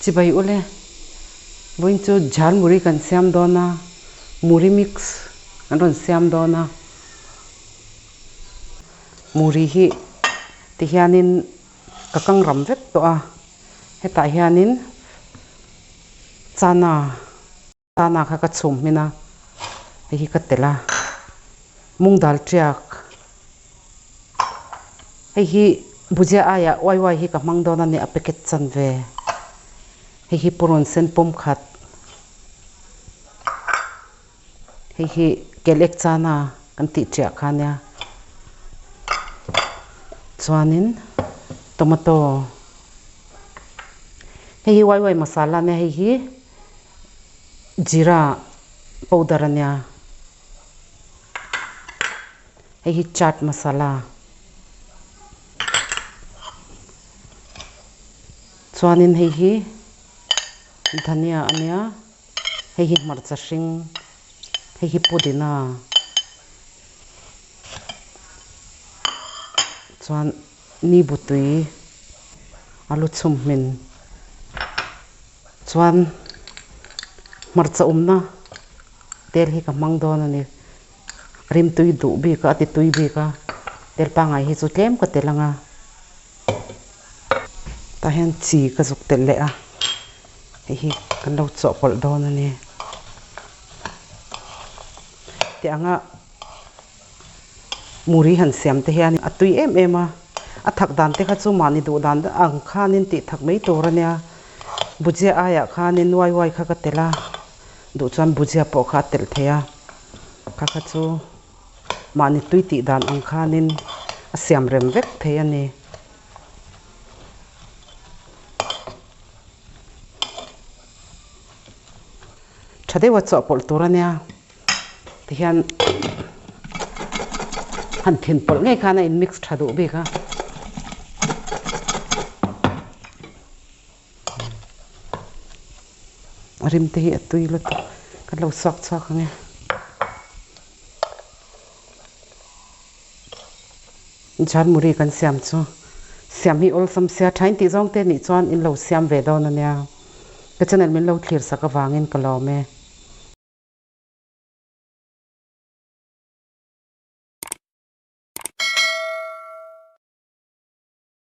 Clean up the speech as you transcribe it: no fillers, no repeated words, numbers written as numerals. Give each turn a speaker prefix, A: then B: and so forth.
A: Chibai ule, vawiin chu jhal muri kan siam dawn a, muri mix kan rawn siam dawn a. Muri hi tihianin ka kang ram vek tawh a, hetah hianin chana. Tana kha ka chhum hmin a, hei hi ka telh a, mung dal tiak, hei hi bhujia aiah uai uai hi ka hmang dawn a ni a packet chan ve, hei hi purun sen pum khat, hei hi kel ek chana kan tih tiah kha nia, chuanin tomato, hei hi uai uai masala nia hei hi. Jeera powder a nia, hei hi chaat masala chuanin hei hi dhania a nia, hei hi hmarcha hring, hei hi pudina chuan. Ni butui a lu chhum hmin chuan hmarcha awmna tel hi ka hmang dawn a ni. Rimtui duh bik a, a ti tui bik a, tel pangngai hi chu tlem ka tel ang a. Tah hian chi ka zuk telh leh a, hei hi kan lo chawhpawlh dawn a ni. Tih anga. Muri han siam te hian a tui em em a, a thak dan te kha chu mahni duh dan ang khanin tih thak mai tur a nia. Bhujia aiah khanin uai uai kha ka telh a, duh chuan bhujia pawh kha a telh thei a, kha kha chu mahni tui tih dan ang khanin a siam rem vek thei a ni. Tha deuha chawhpawlh tur a nia. Tihian han thin pawlh ngei khan a in mix tha duh bik a. A rim te hi a tui lutuk kan lo suak chhuak ang e. Jhalmuri kan siam chu siam hi awlsam sia thain tih zawng te nih chuan in lo siam ve dawn a nia. Ka channel min lo thlir sak avangin ka lawm e.